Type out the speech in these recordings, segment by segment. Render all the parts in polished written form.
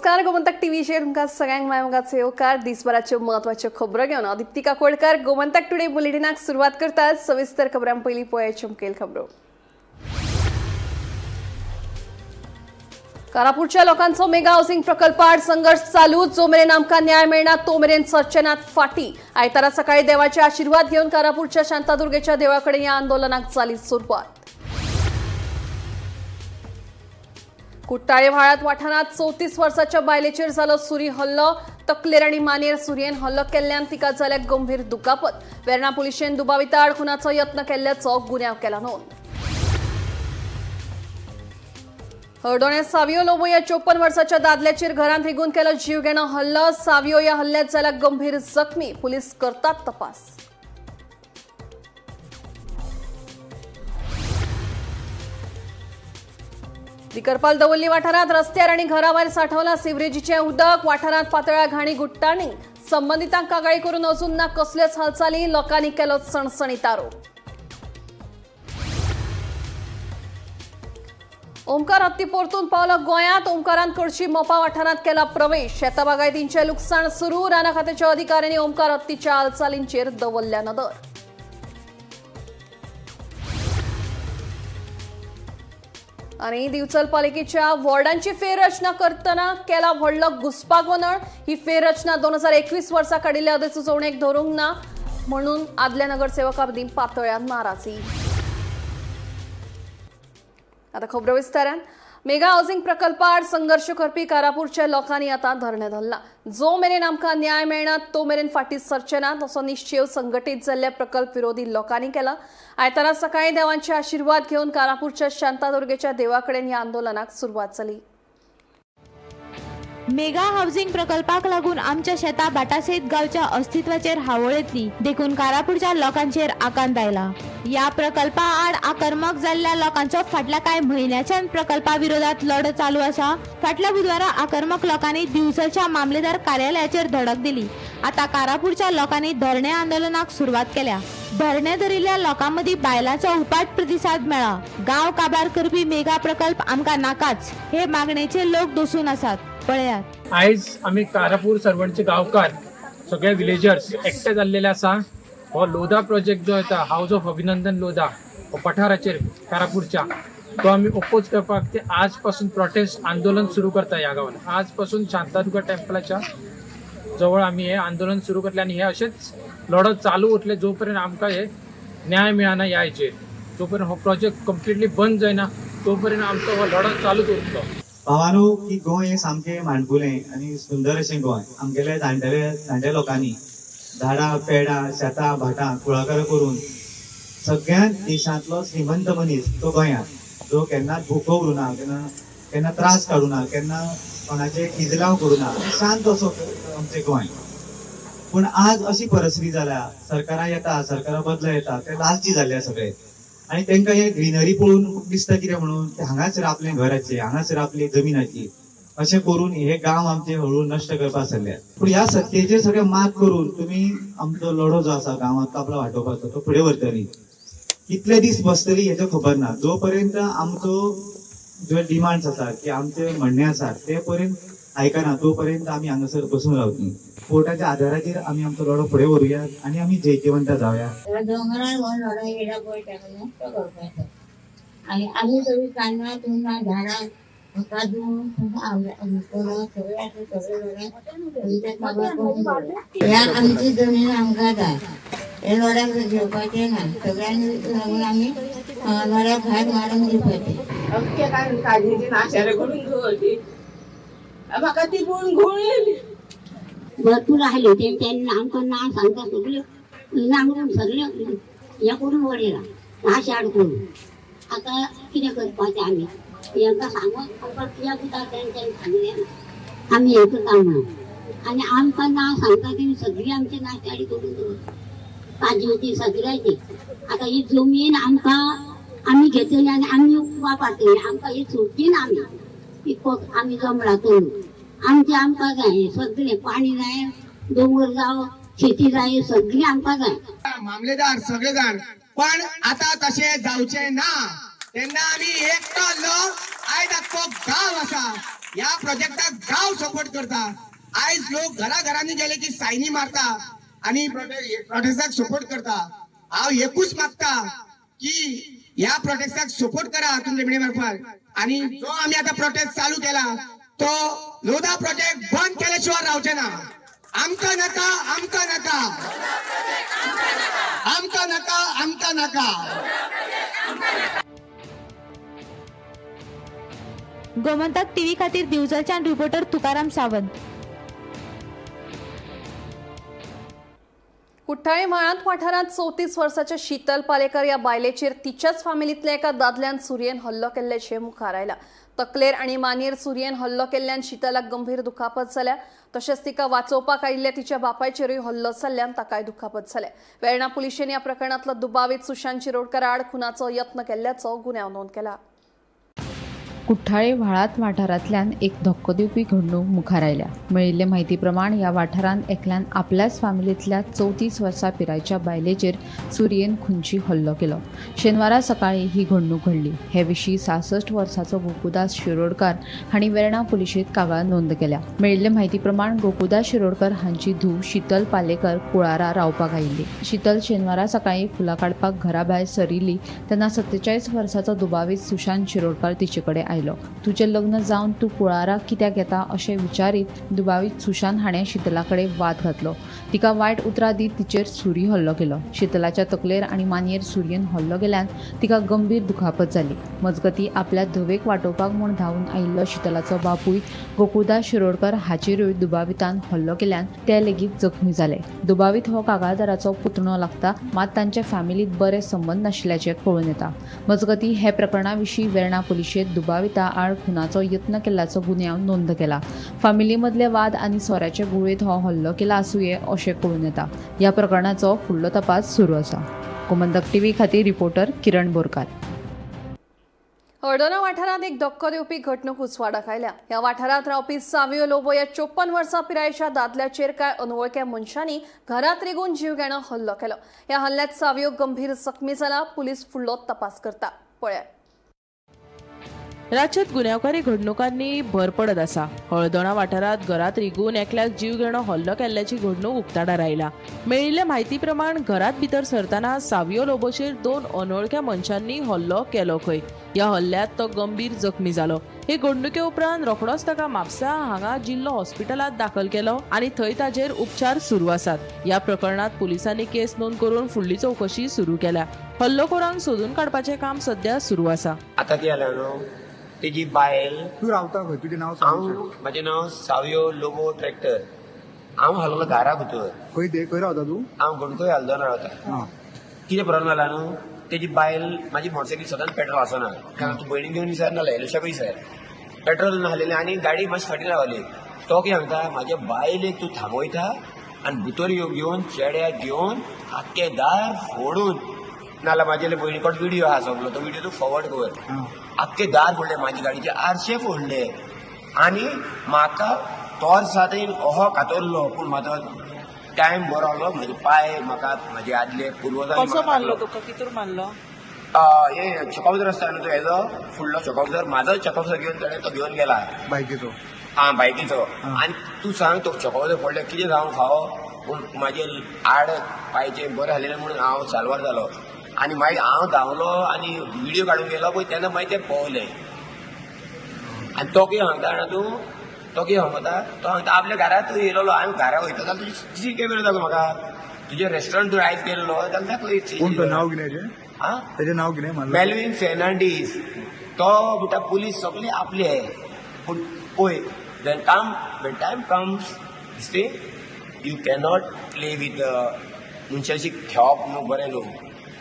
नमस्कार, गोमंतक टीव्हीचेर तुमकां सगळ्यांक माय मोगाचो येवकार. दिसभराच्यो म्हत्वाच्यो खबरो घेवन हांव दिप्ती काकोडकर गोमंतक टुडे बुलेटिनाक सुरवात करतात. सविस्तर खबरां पयलीं पळयाच्यो मुखेल खबरो. कारापूरच्या लोकांचो मेगा हाऊसिंग प्रकल्पाआड संघर्ष चालू. जो मेरेन आमकां न्याय मेळना तो मेरेन सरचेनात फाटी. आयतारा सकाळी देवाचे आशिर्वाद घेवन कारापूरच्या शांतादुर्गेच्या देवळाकडे या आंदोलनाक जाली सुरवात. कुट्टाळे व्हाळात वाठारांत 34 वर्साच्या बायलेचेर जालो सुरी हल्लो. तकलेर आनी मानेर सुरयेन हल्लो केल्ल्यान तिका जाल्या गंभीर दुखापत. वेर्णा पुलिशेन दुबाविता आड खुनाचो यत्न केल्ल्याचो गुन्यांव केला नोंद. हळदोण्या सावियो लोबो या 54 वर्साच्या दादल्याचेर घरांत रिगून केलो जीवघेणो हल्लो. सावियो या हल्ल्यात जाला गंभीर जखमी. पुलीस करतात तपास. दिकरपाल दवल्ली वाठारांत रस्त्यार आनी घराभायर सांठवला सिवरेजीचें उदक. वाठारांत पातळ्या घाणी गुट्टांनी. संबंदितांक कागाळी करून अजून ना कसल्योच हालचाली. लोकांनी केलो सणसणीत आरोप. ओमकार हत्ती परतून पावलो गोंयांत. ओमकारान कडशी मोपा वाठारांत केला प्रवेश. शेता बागायतींचें लुकसाण सुरू. राना खात्याच्या अधिकाऱ्यांनी ओमकार हत्तीच्या हालचालींचेर दवरल्या नदर. आणि दिवचल पालिकेच्या वॉर्डांची फेररचना करतना केला व्हडलो घुस्पागोंदळ. ही फेररचना 2021 वर्सा काडिल्ल्या अधिसुचोवणेक धरूंक ना म्हणून आदल्या नगरसेवकां मदीं पातळ्या नाराजी. आता खबरो विस्तारान. मेगा हाऊसिंग प्रकल्पाआड संघर्ष करपी कारापूरच्या लोकांनी आता धरणें धरला. जो मेरेन आमकां न्याय मेळना तो मेरेन फाटीं सरचे नात असो निश्चेव संघटीत जाल्ल्या प्रकल्प विरोधी लोकांनी केला. आयतारा सकाळी देवांचे आशिर्वाद घेवन कारापूरच्या शांतादुर्गेच्या देवाकडेन ह्या आंदोलनाक सुरवात जाली. मेगा हाऊसिंग प्रकल्पाक लागून आमच्या शेता भाटा सयत गांवच्या अस्तित्वाचेर हावळ येतली देखून कारापूरच्या लोकांचेर आकांत आयला. ह्या प्रकल्पा आड आक्रमक जाल्ल्या लोकांचो फाटल्या कांय म्हयन्याच्यान प्रकल्पा विरोधात लढो चालू आसा. फाटल्या बुधवारा आक्रमक लोकांनी दिवचलच्या मामलेदार कार्यालयाचेर धडक दिली. आता कारापूरच्या लोकांनी धरणे आंदोलनाक सुरवात केल्या. धरणे धरिल्ल्या लोकां मदीं बायलांचो उपाट प्रतिसाद मेळ्ळा. गांव काबार करपी मेगा प्रकल्प आमकां नाकाच हे मागणेचे लोक दसून आसात. पळयात. आयज आमी कारापूर सर्वणचे गांवकार सगळे विलेजर्स एकटे जाल्लेले आसा. हो लोधा प्रोजेक्ट जो येता, हावज ऑफ अभिनंदन लोधा, हो पठाराचेर कारापूरच्या, तो आमी ओपोज करपाक ते आज पासून प्रोटेस्ट आंदोलन सुरू करता. ह्या गांवान आज पासून शांतादुर्गा टेम्पलाच्या जवळ आमी हे आंदोलन सुरू करतले आनी हे अशेंच लढो चालू उरतले जो पर्यंत आमकां हे न्याय मेळना. ह्या हेचेर जो पर्यंत हो प्रोजेक्ट कंप्लिटली बंद जायना तो पर्यंत आमचो हो लढो चालूच उरतलो. भावानो, की गोंय हें सामकें माणकुलें आनी सुंदर अशें गोंय. आमगेले जाणटेले जाणटे लोकांनी झाडां पेडां शेतां भाटां कुळागरां करून सगळ्यांत देशांतलो श्रीमंत मनीस तो गोंयांत, जो केन्नाच भुको उरुना, केन्ना केन्ना त्रास काडुना, केन्ना कोणाचे किजलांव करुना, शांत असो आमचें गोंय. पूण आज अशी परिस्थिती जाल्या, सरकारां येता, सरकारां बदला येता, ते लालची जाल्ले सगळे आनी तांकां हे ग्रिनरी पळोवन दिसता कितें म्हणून की हांगासर आपलें घर आसचें, हांगासर आपली जमीन आसची, अशें करून हे गांव आमचे हळूहळू नश्ट करपाक सरल्यात. पूण ह्या सत्तेचेर सगळें मात करून तुमी आमचो लढो जो आसा गांवांतलो आपलो वाटोवपाचो तो फुडें व्हरतली. कितले दीस बसतली हेचो खबर ना. जो पर्यंत आमचो जो डिमांड्स आसा की आमचे म्हणणे आसा ते पर्यंत आयकना तो पर्यंत आमी हांगासर बसून रावतली. कोर्टाच्या आधाराचेर आमी आमचो लढो फुडें व्हरुया आनी आमी जैतिवंत जावया. दोंगरार हो लढाई येयला पळय ताका नश्ट करपाचो. आनी आमी तरी कांदळां तुंगा झाडां काजू सगळे आसा, सगळे काबार करून दवरला. ह्या आमची जमीन आमकां जाय. हे लोड्याक घेवपाचें ना. सगळ्यांनी लागून आमी लोड्याक भायर मारून दिवपाचें. अख्ख्या काजीची नाशारे करून दवरली. म्हाका ती पळोवन घोळ येयली. भरपूर आसल्यो तेंच्यांनी आमकां ना सांगता सगळ्यो नांगरून सगळ्यो हें करून उडयलां, नाशाड करून. आतां कितें करपाचें आमी? हेंकां सांगून आमकां कित्याक उतार तेंच्यांनी सांगलें ना आमी हें करता म्हणून. आनी आमकां ना सांगता तेणी सगळी आमची नाशाडी करून दवरली, काजूची सगळ्याची. आतां ही जमीन आमकां आमी घेतली आनी आमी वापरतली, आमकां ही सोडची ना आमी. ही आमी जमला करून आमचें आमकां जाय सगळें. पाणी जाय, दोंगर जावं, शेती जाय, सगळीं आमकां जाय. मामलेदार सगळे जाण, पण आता तशें जावचें ना. तेन्ना आमी एकटो आसलो, आयज आख्खो गांव आसा. ह्या प्रोजेक्टाक गांव सपोर्ट करता. आयज लोक घरा घरांनी गेले की सायनी मारता आणि प्रोटेस्टाक सपोर्ट करता. हांव एकूच मागता की ह्या प्रोटेस्टाक सपोर्ट करा तुमच्या मिडिया मार्फत. आणि जो आमी आता प्रोटेस्ट चालू केला तो लोधा प्रोजेक्ट बंद केल्याशिवाय रावचे ना. आमकां नाका, आमकां नाका, आमकां नाका, आमकां नाका. गोमंतक टीव्ही खातीर दिवचलच्यान रिपोर्टर तुकाराम सावंत. कुठ्ठाळे म्हाळांत वाठारांत 34 वर्साच्या शीतल पालेकर ह्या बायलेचेर तिच्याच फामिलींतल्या एका दादल्यान सुरयेन हल्लो केल्ल्याचें मुखार आयला. तकलेर आनी मानेर सुरयेन हल्लो केल्ल्यान शीतलाक गंभीर दुखापत जाल्या. तशेंच तिका वाचोवपाक आयिल्ल्या तिच्या बापायचेरूय हल्लो जाल्ल्यान ताकाय दुखापत जाल्या. वेर्णा पुलिशेन ह्या प्रकरणांतलो दुबावीत सुशांत शिरोडकर आड खुनाचो यत्न केल्ल्याचो गुन्यांव नोंद केला. कुठ्ठाळे व्हाळात वाठारांतल्यान एक धक्को दिवपी घडणूक मुखार आयल्या. मेळिल्ले म्हायती प्रमाण ह्या वाठारांत एकल्यान आपल्याच फामिलींतल्या 34 वर्सां पिरायेच्या बायलेचेर सुरयेन खुनशी हल्लो केलो. शेनवारा सकाळीं ही घडणूक घडली. हे विशीं 66 वर्सांचो गोकुदास शिरोडकार हांणी वेर्णा पुलिशेंत कागाळ नोंद केल्या. मेळिल्ले म्हायती प्रमाण गोकुदास शिरोडकर हांची धूव शीतल पालेकर कुळारा रावपाक आयिल्ली. शीतल शेनवारा सकाळीं फुलां काडपाक घरा भायर सरिल्ली तेन्ना 47 वर्सांचो दुबावीत सुशांत शिरोडकार तिचे कडेन आयलो. तुजें लग्न जावन तूं कुळारा कित्याक येता अशें विचारीत दुबावीत सुशांत हाणें शीतला कडेन वाद घातलो. तिका वायट उतरां दीत तिचेर सुरी हल्लो केलो. शीतलाच्या तकलेर आनी मानयेर सुरयेन हल्लो केल्यान तिका गंभीर दुखापत जाली. मजगतीं आपल्या धुवेक वाटोवपाक म्हूण धांवून आयिल्लो शीतलाचो बापूय गोकुळदास शिरोडकर हाचेरूय दुबावितान हल्लो केल्यान ते लेगीत जखमी जाले. दुबावीत हो कागाळदाराचो पुतणो लागता, मात तांचे फॅमिलींत बरे संबंद नाशिल्ल्याचें कळून येता. मजगतीं हे प्रकरणा विशीं वेर्णा पुलिशेंत दुबाविता आड खुनाचो यत्न केल्ल्याचो गुन्यांव नोंद केला. फामिली मदले वाद आनी सोऱ्याचे घुंवळेंत हो हल्लो केला आसुये अशें कळून येता. ह्या प्रकरणाचो फुडलो तपास सुरू आसा. गोमंतक टीव्ही खातीर रिपोर्टर किरण बोरकार. हळदोणा वाठारांत एक धक्को दिवपी घडणूक उजवाडाक आयल्या. ह्या वाठारांत रावपी सावियो लोबो ह्या 54 वर्सां पिरायेच्या दादल्याचेर कांय अनवळख्या मनशांनी घरांत रिगून जीवघेणो हल्लो केलो. ह्या हल्ल्यांत सावियो गंभीर जखमी जाला. पुलीस फुडलो तपास करता. पळयात. राज्यात गुन्यांवकारी घडणुकांनी भर पडत आसा. हळदोणा वाठारांत घरांत रिगून एकल्याक जीवघेणो हल्लो केल्ल्याची घडणूक उक्ताडार आयला. मेळिल्ले म्हायती प्रमाण घरांत भितर सरतना सावियो लोबोचेर 2 अनवळख्या मनशांनी हल्लो केलो खंय. ह्या हल्ल्यांत तो गंभीर जखमी जालो. हे घडणुके उपरांत रोखडोच ताका म्हापसा हांगा जिल्लो हॉस्पिटलांत दाखल केलो आनी थंय ताजेर उपचार सुरू आसात. ह्या प्रकरणांत पुलिसांनी केस नोंद करून फुडली चवकशी सुरू केल्या. हल्लोखोरांक सोदून काडपाचें काम सध्या सुरू आसा. आतां कितें जालें न्हू, तेजी बायल. तूं रावता खंय? तुजें नांव सांग. हांव, म्हाजें नांव सावियो लोबो ट्रॅक्टर. हांव हाललो घरा भितर. खंय ते खंय रावता तूं? हांव गणकोय हल्दोणा रावता. कितें प्रॉब्लम जाला न्हू, तेजी बायल म्हाजी मोटरसायकल सदांच पेट्रोल आसना, कारण तूं भयणीक घेवन विसर नासले एलशाकूय सर पेट्रोल नासलेलें आनी गाडी मातशी फाटीं रावली. तो कितें सांगता, म्हाज्या बायलेक तूं थांबयता आनी भितर घेवन चेड्याक घेवन आख्खें दार फोडून, नाल्यार म्हाजेले भयणी कडेन विडियो आहा सगलो, तो विडियो तूं फॉवर्ड कर. आख्खे दार फोडले, म्हाजी गाडीचे आरशे फोडले आनी म्हाका तोर साथीन अहो कातरलो. पूण म्हाजो टायम बरो आहलो, म्हजे पांय म्हाका म्हाजे आदले पुर्वजांनी. कसो मारलो तुका? कितूर मारलो? हे चॉकअप आसता न्हू तो हेजो फुडलो चॉकअप, म्हाजो चॉकअप घेवन ताणें तो घेवन गेला. बायकीचो? आं, बायकीचो. आनी तूं सांग, तो चॉकअप फोडले कितें जावंक फावो? पूण म्हाजे आड पांयचे बरें जालें म्हणून हांव साल्वार जालो. आनी मागीर हांव धांवलो आनी विडियो काडूंक गेलो पळय, तेन्ना मागीर ते पळोवले. आनी तो कितें सांगता जाणा तूं, तो कितें सांगता, तो सांगता आपल्या घरांत तूं येयलेलो, हांवें घरा वयता जाल्यार तुजी सी कॅमेरा दाखय म्हाका, तुजें रेस्टॉरंट तूं आयज केल्लो जाल्यार दाखय. कोण तो? नांव कितें तेजें? आं, तेजें नांव कितें मारलो? मेलवीन फेर्नांडीस. तो म्हणटा पुलीस सगळे आपले, पूण पळय, when time comes stay you cannot play with मनशाशी खेळप न्हू बरें न्हू.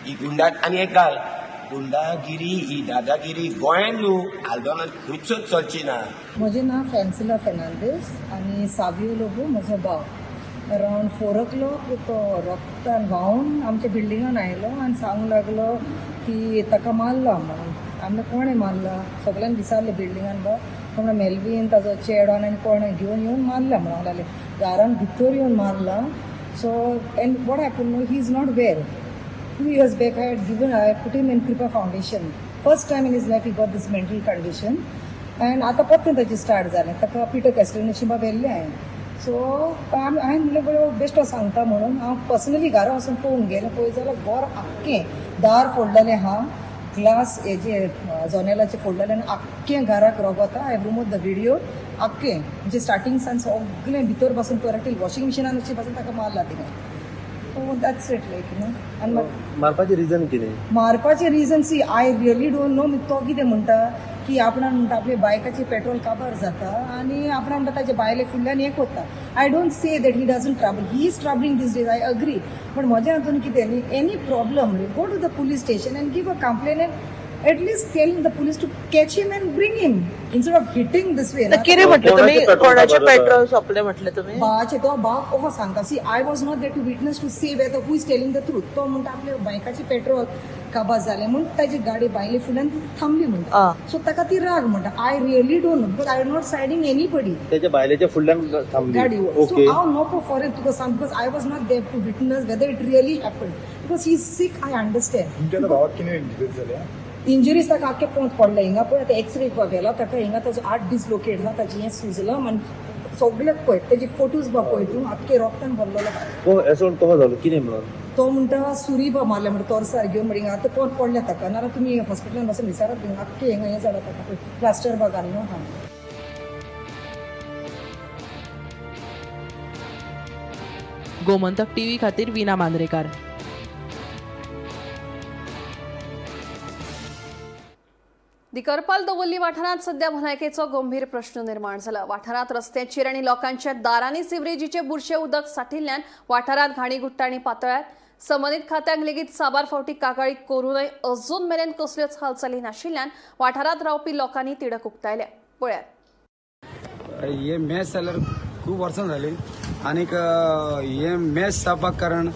ही गुंडा आनी एक घाल गुंडागिरी, ही दादागिरी गोंयान न्हू आल्दोनान खंयच चलची ना. म्हजें नांव फॅन्सिला फेर्नांडीस आनी सावियो लोबो म्हजो भाव. अरावंड 4 o'clock तो रक्तान व्हांवन आमच्या बिल्डिंगान आयलो आनी सांगूंक लागलो की ताका मारला म्हणून. आमी कोणें मारला सगल्यांनी विचारलें बिल्डिंगान, बा कोण मेलवीन ताजो चेडो आनी कोण घेवन येवन मारला म्हणूंक लागले. दारान भितर येवन मारला. So and what happen no, he is not well. 2 years back I had given, I put him in Kripa Foundation. First time in his life he got this mental condition. And आतां परतें ताचें start जालें. ताका Peter कॅस्टलिनाशी बा व्हेल्लें हांवें. So हांवें म्हणलें बरें बेश्टो सांगता म्हणून हांव पर्सनली घरा वचून पळोवंक गेलें. पळयत जाल्यार घर आख्खें दार फोडलेलें आहा, ग्लास हेजे जनेलाचे फोडलेलें आनी आख्खें घराक रगत. I have remove the video. आख्खें म्हणजे स्टार्टींग सान सगळें भितर बसून परत वॉशिंग मिशिनान पासून ताका मारला थिंगा. So that's it like you know. आनी मारपाचें रिजन कितें? मारपाचें reason see I really don't know. तो कितें म्हणटा की आपणान म्हणटा आपल्या बायकाचें पेट्रोल काबार जाता आनी आपणान म्हणटा ताच्या बायले फुडल्यान हें करता. I don't say that he doesn't trouble, he is troubling these days, I agree. But म्हज्या हातून कितें न्ही, any problem go to the police station and give a complain and at least tell the police to catch him and bring him instead of hitting this way. कितें म्हटलें तुमी? कोणाचें petrol सोंपलें म्हटलें तुमी? बाचे तो बाब ओहो सांगता. See I was not there to witness to say whether who is telling the truth. तो म्हणटा आपल्या बायकाचें पेट्रोल काबार जालें म्हूण ताजी गाडी बायले फुडल्यान थांबली म्हणटा. सो ताका ती राग म्हणटा. I really don't know because I am not siding anybody. त्याच्या बायलेच्या फुडल्यान थांबली गाडी. सो हांव नको फॉरेन तुका सांग because I was not there to witness whether it really happen because he is sick. I understand. तुमच्या भावाक कितें इंजरीज जाल्या? इंजुरीज ताका आख्खे पोंत पडलें. हिंगा पळय आतां एक्सरे व्हेला ताका, हिंगा ताजो हात डिसलोकेट जाता, ताचें हें सुजलां आनी सगळ्याक पळय ताजे फोटोज बा पळय तूं, आख्खे रोगतान भरलेलो. असो कसो जालो कितें म्हणून? तो म्हणटा सुरी बा मारल्या म्हणटा तोरसार घेवन म्हणटा हिंगा आतां पोंत पडलें ताका, नाजाल्यार तुमी हॉस्पिटलान वचून विचारात हिंगा आख्खें हिंगा हें जालां ताका, पळय प्लास्टर बा घाल्लो आहा. गोमंतक टीव्ही खातीर विना मांद्रेकार. दिकरपाल दवर्ली वाठारांत सध्या भलायकेचो गंभीर प्रश्न निर्माण जाला. वाठारांत रस्त्याचेर आनी लोकांच्या दारांनी सिवरेजीचे बुरशे उदक साठिल्ल्यान वाठारांत घाणी गुट्टाणी पातळ्यात. संबंदीत खात्यांक लेगीत साबार फावटी कागाळी करूनय अजून मेरेन कसल्योच हालचाली नाशिल्ल्यान वाठारांत रावपी लोकांनी तिडक उक्तायल्या. पळयात. हे मॅच जाल्यार खूब वर्सां जाली आनीक हे मॅच जावपाक कारण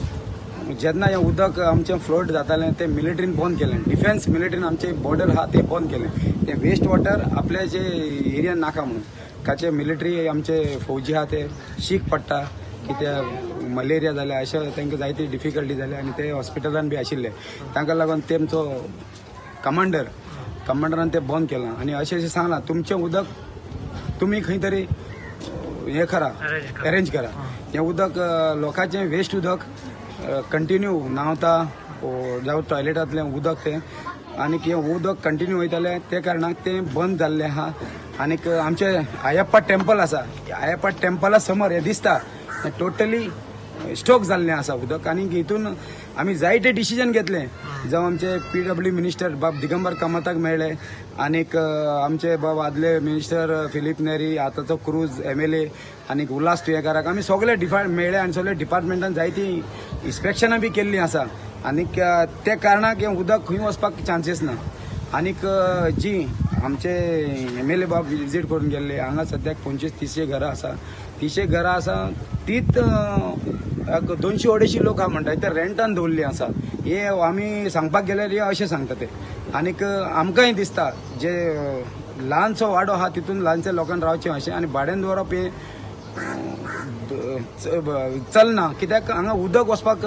जेन्ना हें उदक आमचें फ्लोट जातालें तें मिलिटरीन बंद केलें. डिफेन्स मिलिटरीन आमचे बॉर्डर आहा तें बंद केलें. तें वेस्ट वॉटर आपल्या जे एरियान नाका म्हणून काचे मिलिटरी आमचे फौजी आहा ते शीक पडटा की ते मलेरिया जाले अशें तांकां जायती डिफिकल्टी जाली आनी ते हॉस्पिटलान बी आशिल्ले. तांकां लागून तेमचो कमांडरान तें बंद केलां आनी अशें अशें सांगलां तुमचें उदक तुमी खंय तरी हें करा, अरेंज करा. हें उदक लोकांचें वेस्ट उदक कंटिन्यू न्हांवता जावं टॉयलेटांतलें उदक तें आनीक हें उदक कंटिन्यू वयतालें ते कारणाक तें बंद जाल्लें आहा. आनीक आमचें आयप्पा टेम्पल आसा, आयप्पा टेम्पला समोर हें दिसता टोटली स्टोक जाल्लें आसा उदक. आनी हितून आमी जायते डिसिजन घेतले, जावं आमचे PW minister बाब दिगंबर कामताक मेळ्ळे आनीक आमचे बाब आदले मिनिस्टर फिलीप नेरी, आतांचो क्रूज MLA आनीक उल्हास तुयेंकाराक आमी सगळे मेळ्ळे आनी सगळे डिपार्टमेंटान जायतीं इन्स्पेक्शनां बी केल्लीं आसा. आनीक ते कारणाक हें उदक खंय वचपाक चान्सीस ना. आनीक जी आमचे MLA बाब विजीट करून गेल्ले हांगा सद्याक 25-30 घरां आसा, 30 घरां आसा तीच 200-250 लोक आहा म्हणटा ते रेंटान दवरल्ली आसा. हे आमी सांगपाक गेल्यार हे अशें सांगता ते. आनीक आमकांय दिसता जे ल्हानसो वाडो आहा तितून ल्हानशे लोकांक रावचें अशें आनी भाड्यान दवरप हें चलना कित्याक हांगा उदक वचपाक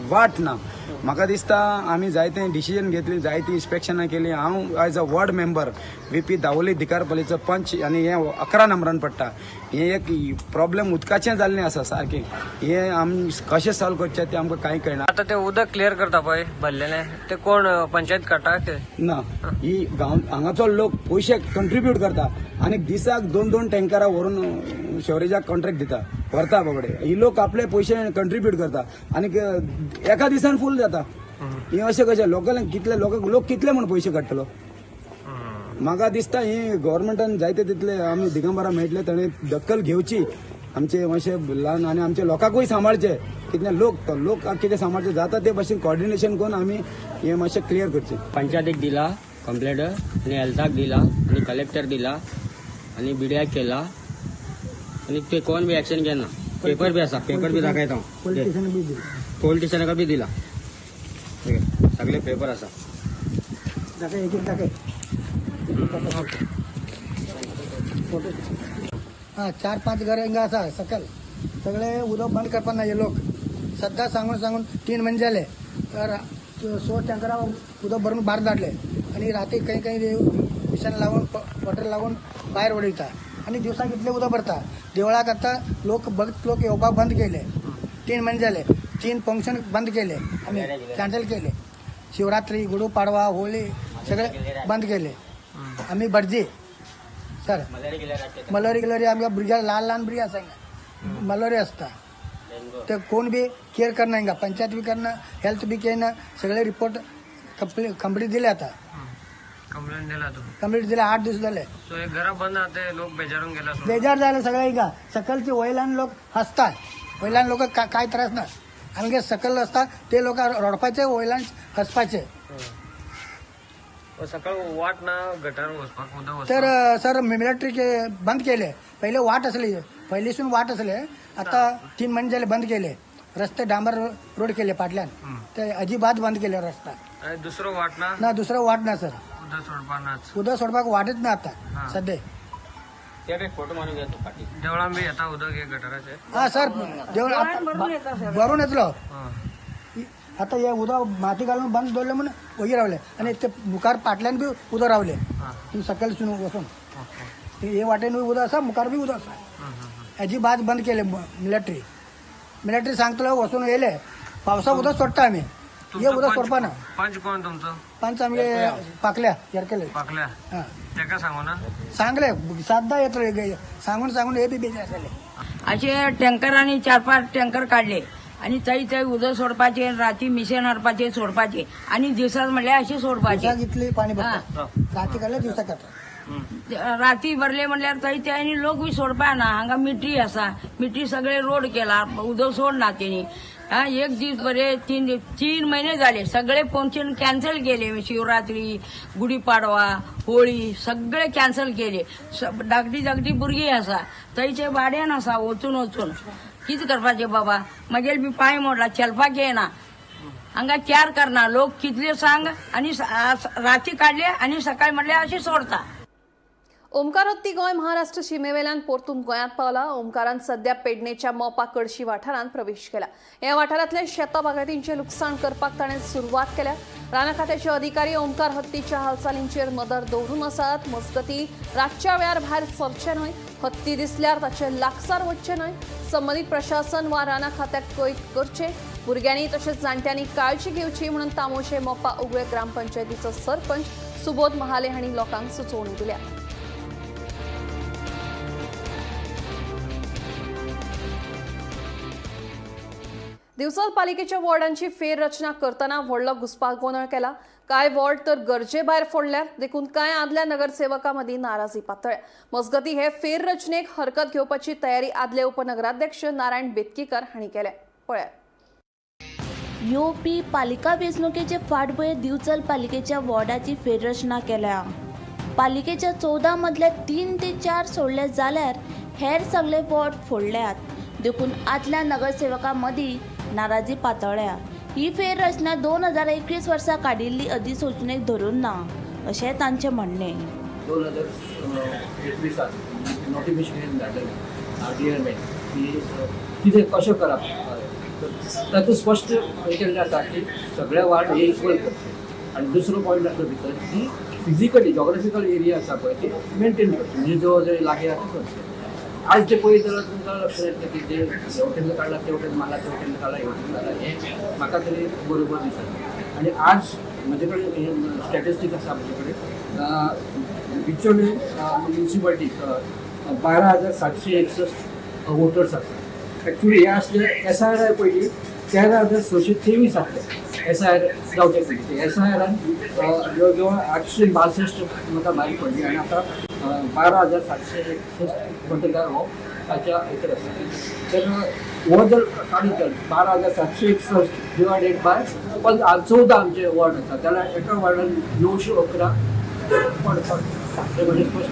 वाट ना. म्हाका दिसता आमी जायते डिसिजन घेतली, जायतीं इन्स्पेक्शनां केली. हांव as a ward member VP Davorlim दिकारपल्लीचो पंच आनी हें 11 नंबरान पडटा. हें एक प्रॉब्लेम उदकाचें जाल्लें आसा सारकें, हें आमी कशें सॉल्व करचें तें आमकां कांय कळना. आतां तें उदक क्लियर करता पळय भरलेलें तें कोण पंचायत काडटा? ना, ही गांव हांगाचो लोक पयशे कंट्रिब्यूट करता आनी दिसाक 2-2 टँकरां व्हरून शोरेजाक कॉन्ट्रॅक्ट दिता, व्हरता बाबडे. ही लोक आपले पयशे कंट्रिब्यूट करता आनी एका दिसान फूल जाता. हें अशें कशें लोकांक कितले लोक कितले म्हूण पयशे काडटलो? म्हाका दिसता ही गव्हर्मेंटान जायते तितले आमी दिगंबरा मेळटले ताणें दखल घेवची आमचे मातशे ल्हान आनी आमचे लोकांकूय सांबाळचे. कितले लोक तो लोक कितें सांबाळचे जाता ते भाशेन कॉर्डिनेशन करून आमी हें मातशें क्लियर करचें. पंचायतीक दिला कंप्लेंट आनी हेल्थाक दिला आनी कलेक्टर दिला आनी बिड्याक केला आनी ते कोण बी एक्शन घेना. पेपर बी आसा, पेपर बी दाखयता हांव. पोलीस स्टेशनाक बी दिला, सगळे पेपर आसा. हा 4-5 घर हिंगा आसा सकयल, सगळे उदक बंद करपाक ना हे लोक सद्दां सांगून सांगून 3 म्हयने जाले. तर 100 टँकरां उदक भरून भायर धाडले आनी राती खंय खंय मिशन लावन वॉटर लावन भायर उडयता आनी दिवसाक इतलें उदक भरता. देवळाक आतां लोक भक्त लोक येवपाक बंद केले. 3 म्हयने जाले, 3 फंक्शन बंद केले आमी, कॅन्सल केले. शिवरात्री, गुढीपाडवा, होळी सगळे बंद केले आमी. भटजी सर, मलोरी गिलोरी आमकां भुरग्यांक, ल्हान ल्हान भुरगीं आसा हिंगा, मलोरी आसता. ते कोण बी केअर करना हिंगा, पंचायत बी करना, हेल्थ बी केना. सगळे रिपोर्ट कंप्लीट दिले आता. कंप्लेंट दिला तुम्ही? कंप्लीट दिले, 8 दीस जाले. सो हे घरा बंद आहा ते लोक बेजारून गेला? बेजार जाले सगळे हिंगा. सकलचे वयल्यान लोक हसतात, वयल्यान लोक काय त्रास ना. आमगे सकल आसता ते लोक रडपाचे, वयल्यान हसपाचे. सकाळ वाट ना गटार वचपाक उदक? तर सर मिलिटरी बंद केले. पहिले वाट असली, पहिलीसून वाट असले, आता 3 महिने झाले बंद केले. रस्ते डांबर रोड केले फाटल्यान, ते अजिबात बंद केले रस्ता. दुसरो वाट ना? ना, दुसरो वाट ना सर. उदक सोडपाक नाच? उदक सोडपाक वाटच ना आता सध्या. फोटो मारून घेतो फाटी. देवळान बी येता उदक हे गटाराचे? हा सर, देवळ भरून येतलो आता. हे उदक माती घालून बंद दवरले म्हणून वगैरे रावले आनी ते मुखार फाटल्यान बी उदक रावले सकयल सून वचून. हे वाटेन उदक आसा, मुखार बी उदक आसा. अजिबात बंद केले मिलिटरी. मिलिटरी सांगतलो वचून येयले पावसा उदक सोडटा आमी, हे उदक सोडपा ना. पंच कोण तुमचो? पंच आमगे पाकल्या, येरकेले पाकल्या. तेका सांगू ना? सांगले, सातदा येतलो सांगून सांगून हे बी बेजार जाले. अशे टँकरांनी 4-5 टँकर काडले आनी थंय थंय उदक सोडपाचे, राती मिशन हाडपाचे सोडपाचे आनी दिवसाक म्हणल्यार अशें सोडपाचे. इतले पाणी भरता राती काडले दिवसाक काडटा. राती भरले म्हणल्यार थंय ते आनी लोक बी सोडपा ना. हांगा मिट्री आसा, मिट्री सगळे रोड केला, उदक सोडना तेणी. हा, एक दीस बरे 3 दीस, 3 महिने झाले सगळे फंक्शन कॅन्सल केले. शिवरात्री, गुढीपाडवा, होळी सगळे कॅन्सल केले. धाकटी धाकटी भुरगीं आसा थंयचे भाड्यान आसा वचून वचून. कितें करपाचें बाबा, म्हगेले बी पांय मोडला, चलपाक येना. हांगा केअर करना लोक कितले सांग. आनी राती काडले आनी सकाळी म्हणल्यार अशें सोडता. ओमकार हत्ती गोंय महाराष्ट्र शिमेवेल्यान परतून गोंयांत पावला. ओमकारान सध्या पेडणेच्या मोपा कडशी वाठारांत प्रवेश केला. ह्या वाठारांतल्या शेता बागायतींचें लुकसाण करपाक ताणें सुरवात केल्या. रान खात्याचे अधिकारी ओमकार हत्तीच्या हालचालींचेर नदर दवरून आसात. मजगती रातच्या वेळार भायर सरचें न्हय, हत्ती दिसल्यार ताचे लागसार वचचें न्हय. संबंदीत प्रशासन वा राना खात्याक कळीत करचें. भुरग्यांनी तशेंच जाण्ट्यांनी काळजी घेवची म्हणून तामोशे मोपा उगळे ग्रामपंचायतीचो सरपंच सुबोध महाले हांणी लोकांक सुचोवणी दिल्या. दिवचल पालिकेच्या वॉर्डांची फेररचना करताना व्हडलो घुस्पागोंदळ केला. कांय वॉर्ड तर गरजेभायर फोडल्यात, देखून कांय आदल्या नगरसेवकां मदीं नाराजी पातळ्या. मजगती हे फेररचनेक हरकत घेवपाची तयारी आदले उपनगराध्यक्ष नारायण बेतकीकर हांणी केल्या. पळयात. येवपी पालिका वेंचणुकेचे फाटभुंयेर दिवचल पालिकेच्या वॉर्डाची फेररचना केल्या. पालिकेच्या 14 मदल्या 3 ते 4 सोडले जाल्यार हेर सगळे वॉर्ड फोडल्यात, देखून आदल्या नगरसेवकां मदीं नाराजी पातळ्या. ही फेररचना 2021 वर्सा काडिल्ली अधिसुचोवणेक धरून ना अशें तांचें म्हणणें. 2021 नोटिफिकेशन धाडलेलें आर डी एम एन की कितें कशें करप, तातूंत स्पश्ट हें केल्लें आसा की सगळे वार्ड हे इक्वल करचे. आनी दुसरो पॉयंट आसलो भितर की फिजिकली जॉग्राफिकल एरिया आसा पळय ती मेंटेन करची, म्हणजे जवळ जवळ लागीं आसा करचें. आज जे पळयत जाल्यार तुमकां लक्षात येतलें की जे हेवटेन काडला ते वटेन मारला, ते वटेन काडला हे वटेन काडला, हें म्हाका तरी बरोबर दिसना. आनी आज म्हजे कडेन स्टॅटिस्टीक आसा म्हजे कडेन, बिचोले म्युनिसिपालिटी 12,761 वोटर्स आसा. एक्चुली हे आसले एस I R पयलीं 13,623 आसले एस I R जावचे पयलीं. एस I आरान जवळ जवळ 862 मतां भायर पडली आनी आतां 12,761 मतदार हो ताच्या भितर आसा. तर हो जर काडीत जाल्यार 12,761 डिवायडेड बाय 14 आमचे वॉर्ड आसा जाल्यार एका वॉर्डान 911 पडटा. ते म्हणजे स्पश्ट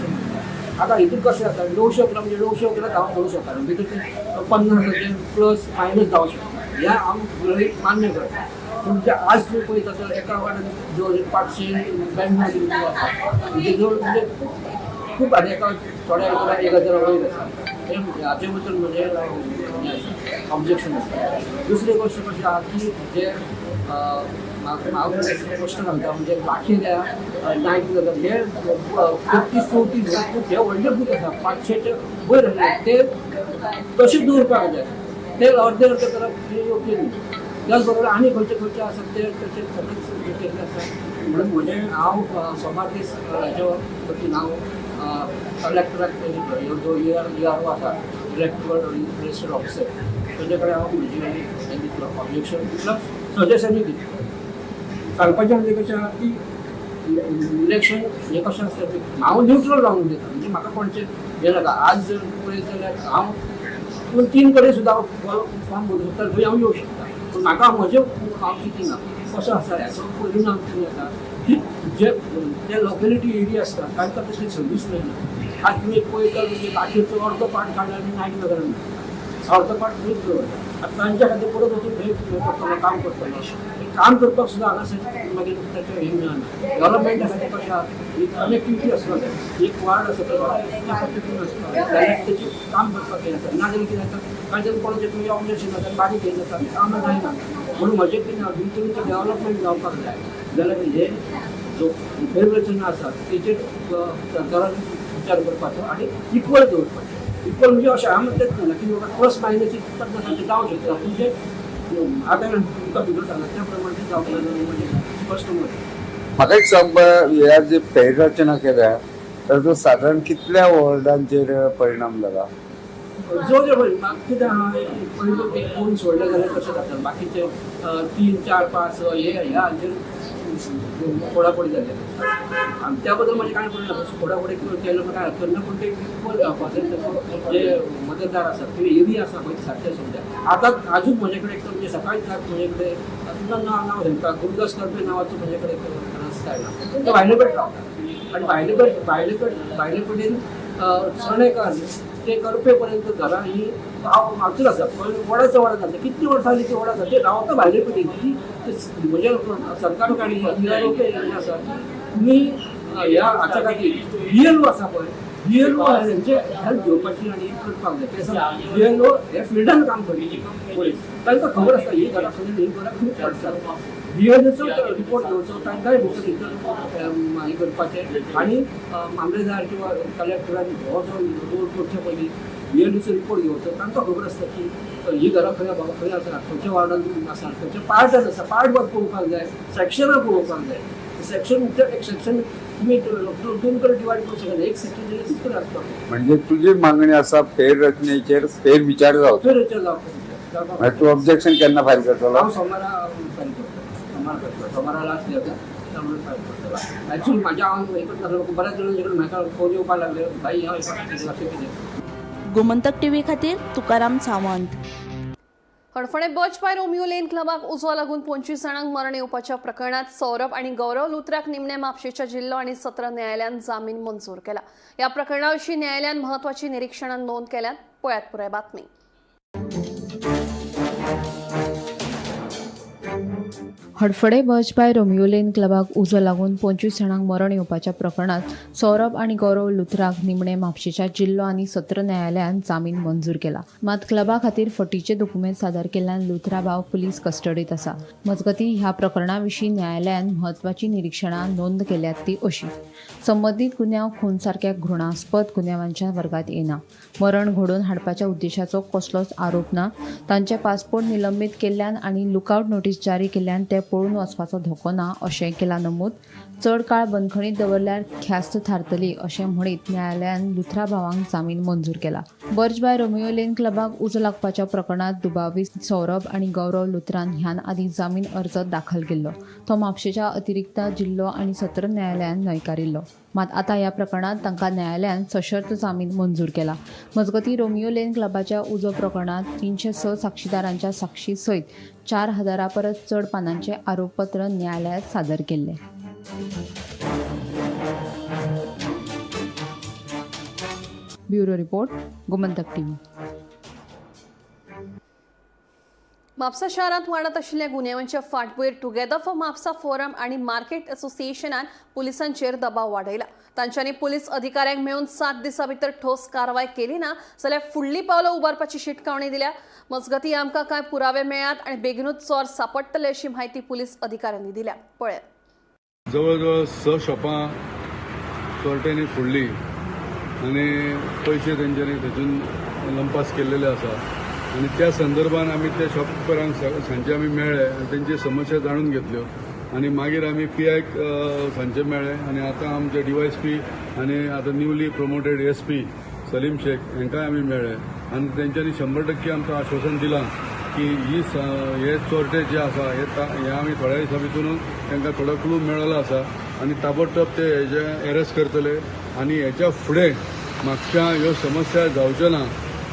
आतां हितून कशें जाता 911 म्हणजे 911 हांव म्हणूं शकना, भितर ते 50 प्लस मायनस जावंक शकता. ह्या हांव गृहीत मान्य करता. पूण जे आज तुमी पळयता जाल्यार एका वार्डान जवळ 592 आसा, म्हणजे जवळ म्हणजे खूब, आनी एका थोड्या हितून 1000 वयर आसा. हें हाचे बद्दल म्हजें हें आसा, ऑब्जेक्शन आसा. दुसरी गोश्ट कशी आहा की जे हांव स्पश्ट सांगता म्हणजे लाखेल्या नायक नगर हे 33-34 बूथ हे व्हडले बूथ आसा 500चे वयर आसले ते तशें दवरपाक जाय ते अर्दे अर्दे करप हें योग्य न्ही. त्याच बरोबर आनी खंयचे खंयचे आसा ते तशे सगळेच केल्ले आसा. म्हणून म्हजें हांव सोमार दीस हाज्या वतीन हांव कलेक्टराक जो ERO आसा इलेक्ट्रल रजिस्टर ऑफिसर ताजे कडेन हांव म्हजी हें दितलो ऑब्जेक्शन प्लस सजेशनूय दितलो. सांगपाचें म्हणजे कशें आहा की इलेक्शन हें कशें आसता हांव न्युट्रल रावन उलयता म्हणजे म्हाका कोणाचें हें नाका. आज जर पळयत जाल्यार हांव पूण 3 कडेन सुद्दां हांव फॉर्म भरूं शकता थंय हांव येवं शकता पूण म्हाका म्हजें हांव चिंतिना कसो आसा ह्याचो परिणाम कितें जाता की जे ते लोकेलिटी एरिया आसता तांकां तशी सर्वीस मेळना. आज तुमी पळयता म्हणजे लाखेचो अर्दो पार्ट काडला आनी नायक नगरान अर्दो पार्ट थंयच दवरता. आतां तांच्या खातीर परत वचून थंय करतलो काम करतलो काम करपाक सुद्दां हांगासर मागीर ताचें हें मेळना. डेवलपमेंटा खातीर कशें आहा एक कनेक्टिविटी आसपाक जाय एक वार्ड आसा त्या पद्दतीन आसपाक जाय जाल्यार तेची काम करपाक हें जाता. नाजाल्यार कितें जाता कांय जाण कोणाचें तुमी ऑब्जेक्शन जाता बारीक हें जाता कामां जायना. म्हणून म्हजें कितें भितरूच डेवलपमेंट जावपाक जाय जाल्यार हे जो फेररचना आसा तेचेर सरकारान विचार करपाचो आनी इक्वल दवरपाचो. इक्वल म्हणजे अशें हांव म्हणटाच ना की बाबा प्लस मायनस 50 जावं शकता पूण जे आतां तुमकां फिगर सांगला त्या प्रमाणे जावंक ना म्हणजे स्पश्ट मत. म्हाका एक सांग ह्या जे फेररचना केल्या ताचो सादारण कितल्या वॉर्डांचेर परिणाम जाला? जो जे पळय कितें आहा पयलो एक 2 सोडले जाल्यार कशें जाता बाकीचे 3, 4, 5 हे ह्या हांचेर फोडाफोडी जाल्ले आनी त्या बद्दल म्हजें कांय म्हणणें ना. फोडाफोडी केलें म्हणून कांय हरकत ना पूण ते इक्वल जावपाक जाय. जे मतदार आसात किंवा एरिया आसा पळय सारके समजा आतां आजून म्हजे कडेन एक म्हणजे सकाळीच म्हजे कडेन तुमकां नांव सांगता गुरुदास कर्पे नांवाचो म्हजे कडेन एक रस्ता आयला तो भायले कडेन रावता आनी भायले कडेन सणेकार ते करपे पर्यंत घरां ही हांव हातूंत आसा पण वडाच्या वडा जाता कितली वर्सां जाली ती वडा आसा ते रावता भायले कडेन की म्हणजे सरकार काणी हें आसा तुमी ह्या हाच्या खातीर BLO आसा पळय BLO हेंचे हेल्प घेवपाची आनी करपाक जाय. ते BLO हे फिल्डान काम करची पोलीस तांकां खबर आसता ही घरां खंय ही घरां खंय पडटा. BLOचो रिपोर्ट घेवचो तांकांय भितर भितर हें करपाचें आनी मामलेदार किंवा कलेक्टरान हो जो रोड करचे पयलीं BLOचो रिपोर्ट घेवचो तांकां खबर आसता की ही घरां खंय बाबा खंय आसा खंयच्या वार्डान आसा खंयच्या पार्टान आसा पार्ट वाज पळोवपाक जाय सेक्शनां पळोवपाक जाय. सेक्शन एक सेक्शन तुमी 2 कडेन डिवायड करूं शकता एक सेक्शन जाल्यार 3 कडेन आसपाक जाय. म्हणजे तुजी मागणी आसा फेररचनेचेर फेर विचार जावचो. फेरविचार जावपाक. तूं ऑब्जेक्शन केन्ना फायल करतलो? हांव सोमारा फायल करतलो. सोमारा लास्ट डे आसा त्यामुळे फायल करतलो. ॲक्च्युली म्हाज्या हांव हें करता बऱ्याच जाणांचे म्हाका फोन येवपाक लागले भाई हांव अशें कितें. गोमंतक टीव्ही खातीर तुकाराम सावंत. हडफणें बजपाय रोमियो लेन क्लबाक उजो लागून 25 जाणांक मरण येवपाच्या प्रकरणात सौरभ आनी गौरव लुथराक निमणे म्हापशेच्या जिल्लो आनी सत्र न्यायालयान जामीन मंजूर केला. ह्या प्रकरणा विशीं न्यायालयान म्हत्वाची निरीक्षणां नोंद केल्यात. पळयात पुराय बातमी. हडफडे बजपाय रोमियो लेन क्लबाक उजो लागून 25 जाणांक मरण येवपाच्या प्रकरणात सौरभ आनी गौरव लुथराक निमणे म्हापशेच्या जिल्लो आनी सत्र न्यायालयान जामीन मंजूर केला. मात क्लबा खातीर फटीचे दुकुमेंत सादर केल्ल्यान लुथरा भाव पुलीस कस्टडीत आसा. मजगतीं ह्या प्रकरणा विशीं न्यायालयान म्हत्वाची निरीक्षणां नोंद केल्यात ती अशी: संबंदीत गुन्यांव खून सारक्या घृणास्पद गुन्यांवांच्या वर्गात येना. मरण घडोवन हाडपाच्या उद्देशाचो कसलोच आरोप ना. तांचे पासपोर्ट निलंबीत केल्ल्यान आनी लुकआउट नोटीस जारी केल्ल्यान ते पळून वचपाचो धोको ना अशें केलां नमूद. चड काळ बंदखणीत दवरल्यार ख्यास्त थारतली अशें म्हणीत न्यायालयान लुथरा भावांक जामीन मंजूर केला. बर्च बाय रोमियो लेन क्लबाक उजो लागपाच्या प्रकरणात दुबावीत सौरभ आनी गौरव लुथरान ह्यान आदीं जामीन अर्ज दाखल केल्लो. तो म्हापशेच्या अतिरिक्त जिल्लो आनी सत्र न्यायालयान न्हयकारिल्लो. मात आतां ह्या प्रकरणात तांकां न्यायालयान सशर्त जामीन मंजूर केला. मजगतीं रोमियो लेन क्लबाच्या उजो प्रकरणात 306 साक्षीदारांच्या साक्षी सयत 4000 परस चड पानांचे आरोपपत्र न्यायालयात सादर केल्ले. Bureau report, Gomantak TV. Mapusa शहरांत वाडत आशिल्ल्या गुन्यांवांच्या फाटभूंयेर टुगेदर फॉर म्हापसा फोरम आनी मार्केट असोसिएशनान पुलिसांचेर दबाव वाडयला. तांच्यांनी पुलीस अधिकाऱ्यांक मेळून 7 दिसां भितर ठोस कारवाय केली ना जाल्यार फुडली पावलां उबारपाची शिटकावणी दिल्या. मजगतीं आमकां कांय पुरावे मेळ्ळ्यात आनी बेगिनूच चोर सापडटले अशी म्हायती पुलीस अधिकाऱ्यांनी दिल्या. पळयात. जवळ जवळ 6 शॉपां चोरट्यांनी फोडली आनी पयशे तेंच्यांनी थंयसून लंपास केल्लेले आसा आनी त्या संदर्भान आमी त्या शॉपकिपरांक सांजचे आमी मेळ्ळे आनी तेंची समस्या जाणून घेतल्यो आनी मागीर आमी पी.आय.क सांजचे मेळ्ळे आनी आतां आमचे डी.वाय.एस.पी आनी आतां newly promoted SP. Salim Shaikh हांकांय आमी मेळ्ळे आनी तेंच्यांनी 100% आमकां आश्वासन दिलां की ही हे चोरटे जे आसा हे आमी थोड्या दिसां भितून तांकां थोडो क्लू मेळ्ळो आसा आनी ताबडतोब ते हेजे एरेस्ट करतले आनी हेच्या फुडें म्हापश्यां ह्यो समस्या जावच्यो ना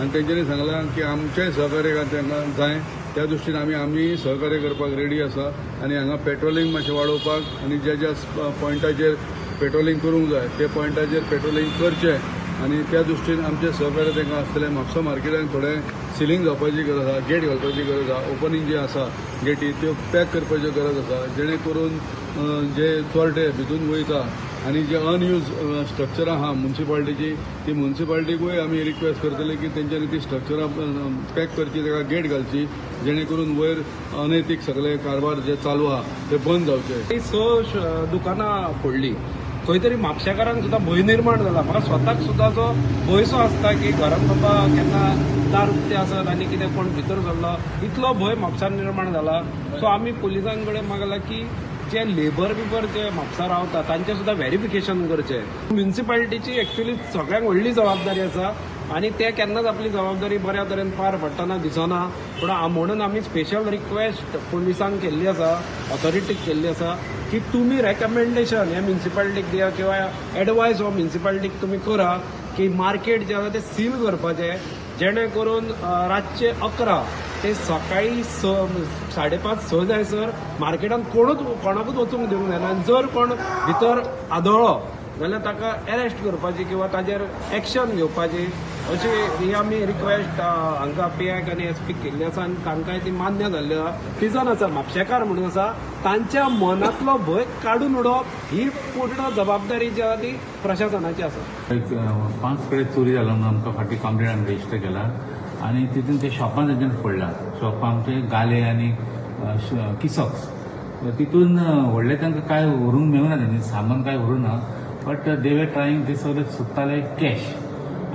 आनी तेंच्यांनी सांगलां की आमचें सहकार्य तांकां जाय त्या दृश्टीन आमी सहकार्य करपाक रेडी आसा आनी हांगा पेट्रोलिंग मातशें वाडोवपाक आनी ज्या ज्या पॉयंटाचेर पेट्रोलिंग करूंक जाय ते पॉयंटाचेर पेट्रोलिंग करचें आनी त्या दृश्टीन आमचें सहकार्य तांकां आसतलें. म्हापसा मार्केटान थोडें सिलींग जावपाची गरज आसा, गेट घालपाची गरज आसा, ओपनींग जी आसा गेटी त्यो पॅक करपाच्यो गरज आसा जेणे करून जे चोरटे भितून वयता आनी जे अनयूज स्ट्रक्चरां आहा म्युनिसिपालिटीची ती म्युनिसिपालिटीकूय आमी रिक्वेस्ट करतले की तेंच्यांनी ती स्ट्रक्चरां पॅक करची, ताका गेट घालची जेणे करून वयर अनैतीक सगळे कारभार जे चालू आहा ते बंद जावचे. 6 दुकानां फोडली, खंय तरी म्हापशेकारांक सुद्दां भंय निर्माण जाला. म्हाका स्वताक सुद्दां जो भंयसो आसता की घरांत बाबा केन्ना दार उक्तें आसत आनी कितें कोण भितर सरलो, इतलो भंय म्हापशान निर्माण जाला. सो आमी पुलिसां कडेन मागला की जे लेबर बिबर जे म्हापसा रावता तांचें सुद्दां व्हेरिफिकेशन करचें. म्युनिसिपालिटीची एक्चुअली सगळ्यांत व्हडली जबाबदारी आसा आनी ते केन्नाच आपली जबाबदारी बऱ्या तरेन पार पडटना दिसना. पूण म्हणून आमी स्पेशल रिक्वेस्ट पुलिसांक केल्ली आसा, ऑथॉरिटीक केल्ली आसा की तुमी रेकमेंडेशन हे म्युनिसिपालिटीक दिया किंवा एडवायस हो म्युनिसिपालिटीक तुमी करा की मार्केट जें आसा तें सील करपाचें, जेणे करून रातचे 11 ते सकाळी 6, 5:30, 6 जायसर मार्केटान कोणाकूच वचूंक दिवंक जायना आनी जर कोण भितर आदळ्ळो जाल्यार ताका एरेस्ट करपाची किंवा ताजेर एक्शन घेवपाची अशी ही आमी रिक्वेस्ट हांकां पी.आय.क आनी एस.पीक केल्ली आसा आनी तांकांय ती मान्य जाल्ली आसा. रिजन आसा म्हापशेकार म्हणून आसा तांच्या मनांतलो भंय काडून उडोवप ही पूर्ण जबाबदारी जी आसा ती प्रशासनाची आसा. एक 5 कडेन चोरी जाला म्हणून आमकां फाटीं कंप्लेन आमी रजिस्टर केला आनी तितून ते शॉपान तेंच्यानी फोडला. शॉपां आमचे गाले आनी किसॉक्स तितून व्हडलें तांकां कांय व्हरूंक मेळूना, तेंचे सामान कांय व्हरूंक ना, बट they were trying ते सगळे सोदताले कॅश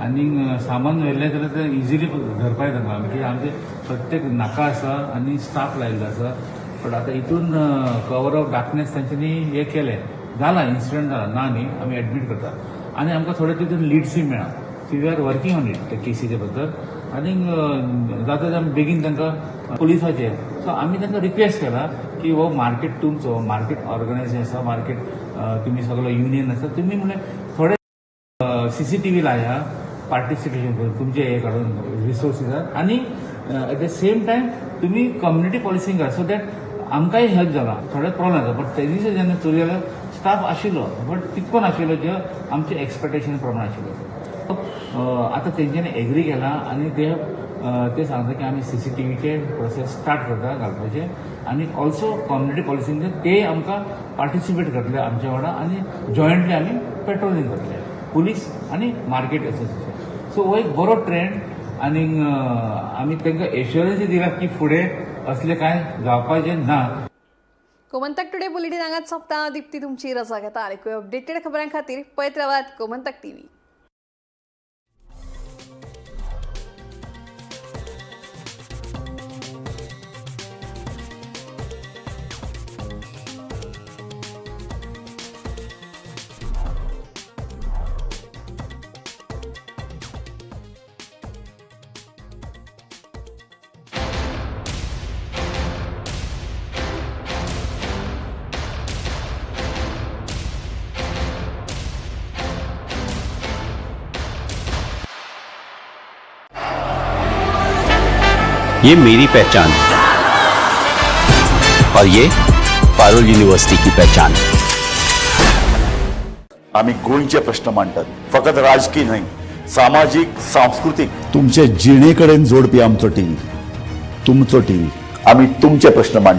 आनी सामान व्हेल्लें जाल्यार ते इजिली धरपा येता तांकां, कित्याक आमचे प्रत्येक नाका आसा आनी स्टाफ लायिल्लो आसा. बट आतां हितून कवर ऑफ डार्कनेस तांच्यांनी हें केलें, जाला इन्सिडंट जाला ना न्ही, आमी एडमीट करता आनी आमकां थोडे तितून लिड्सूय मेळ्ळा. So we are working on it त्या केसीच्या बद्दल आनी जाता ते आमी बेगीन तांकां पुलिसाचेर. सो आमी तांकां रिक्वेस्ट केला की हो मार्केट तुमचो, मार्केट ऑर्गनायजेशन आसा, मार्केट तुमी सगलो युनियन आसा, तुमी म्हणल्यार थोडे CCTV लाया, पार्टिसिपेशन करून तुमचे हे काडून रिसोर्सीसान आनी एट the same time तुमी कम्युनिटी पॉलिसींग करा सो that आमकांय हेल्प जाला. थोडे प्रॉब्लेम जाता बट ते दीस जेन्ना चोरी जाल्यार स्टाफ आशिल्लो बट तितको नाशिल्लो जे आमचे एक्सपेक्टेशन प्रमाण आशिल्लो. आतां तेंच्यांनी एग्री केला आनी ते सांगता की आमी CCTVचे प्रोसेस स्टार्ट करता घालपाचे आनी ऑल्सो कम्युनिटी पॉलिसींग ते आमकां पार्टिसिपेट करतले आमच्या वांगडा आनी जॉयंटली आमी पेट्रोलिंग करतले पुलीस आनी मार्केट एसोसिएशन. सो हो एक बरो ट्रेंड आनी आमी तांकां एश्योरन्सूय दिला की फुडें असलें कांय जावपाचें ना. गोमंतक टुडे बुलेटीन हांगाच सोंपता. दीप्ती तुमची रजा घेता. आनीकूय अपडेटेड खबरां खातीर पळयत रावात गोमंतक टीव्ही. ये मेरी पहचान और ये पारुल यूनिवर्सिटी की पहचान. आमी गोंयचे प्रश्न मांडटात, फकत राजकीय न्हय, सामाजीक, सांस्कृतीक. तुमचे जिणे कडेन जोडपी आमचो टीव्ही, तुमचो टीव्ही. आमी तुमचे प्रश्न मांडटात.